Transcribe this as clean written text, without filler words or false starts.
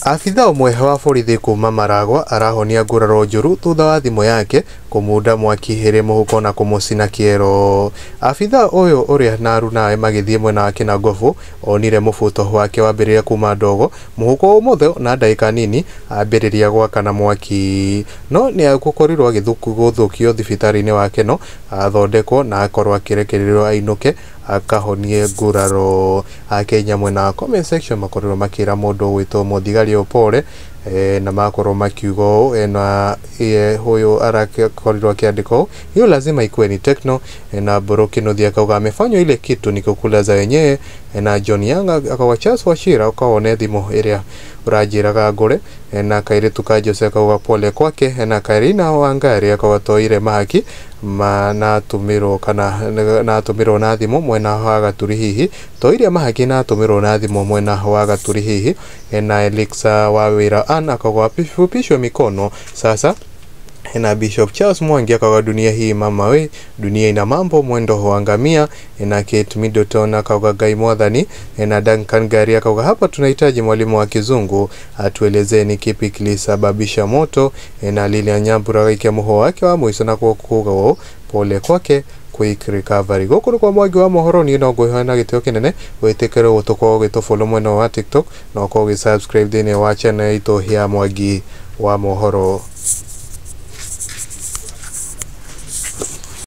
Abitha ũmwe wa borithi kuma Maragwa arahonia nguraro njũru thutha wa thimũ yake kũmunda mwaki ĩrĩ mũhuko na kũmũcina kĩero. Abitha ũyũ ũrĩa na arunawe magĩthiĩ mwena wa Kĩnangobu onire mũbuto wake wambĩrĩria kuma ndogo mũhuko ũmotho na ndagĩka nini ambĩrĩria gwakana mwaki, no nĩagũkorirwo agĩthũkio thibitarĩ-inĩ wa Keno athondekwo na akorwo akĩrekererio ainũke akahonie nguraro. Akenya mwena wa comment section makorirwo makĩra mũndũ ũgwĩtwo mũthigari ũyũ pole, na makorwo makiuga ũũ ena huyu arakorirwo akiandika ũũ, hiyo lazima ikuwe ni Tecno. Na Mburu Kinuthia akauga amefanywa ile kitu ni kukula za wenyewe. Na John Young akauga Charles Wachira ukawone thimũ ĩrĩa ũranjĩraga ngũre. Na kairitu ka Jose akauga pole kwake. Na Karina Wangari akauga toire mahaki natũmĩrwo kana natũmĩrwo na thimũ mwena wa Gaturi hihi toire mahaki natũmĩrwo na thimũ mwena wa Gaturi hihi. Na Elixa wa wĩra Ann akauga fupishwe mikono sasa. Na Bishop Charles Mwangi akauga dunia hii mama we, dunia ina mambo, mwendo huangamia. Na Kate Middleton akauga Ngai mwathani. Na Duncan Gari akauga hapa tunahitaji mwalimu wa kizungu atuelezee ni kipi kilisababisha moto. Na Lilian Nyambura gaikia muho wake wa mwico na kuuga ũũ, pole kwake, quick recovery. Gũkũ nĩ kwa Mwangi wa mohoro, niĩ no ngwĩhoya na gĩtĩo kĩnene wĩtĩkĩre gũtũkorwo ũgĩtũfollow mwena wa TikTok na ũkorwo ũgĩ subscribe thĩinĩ wa channel itũ ya Mwangi wa mohoro.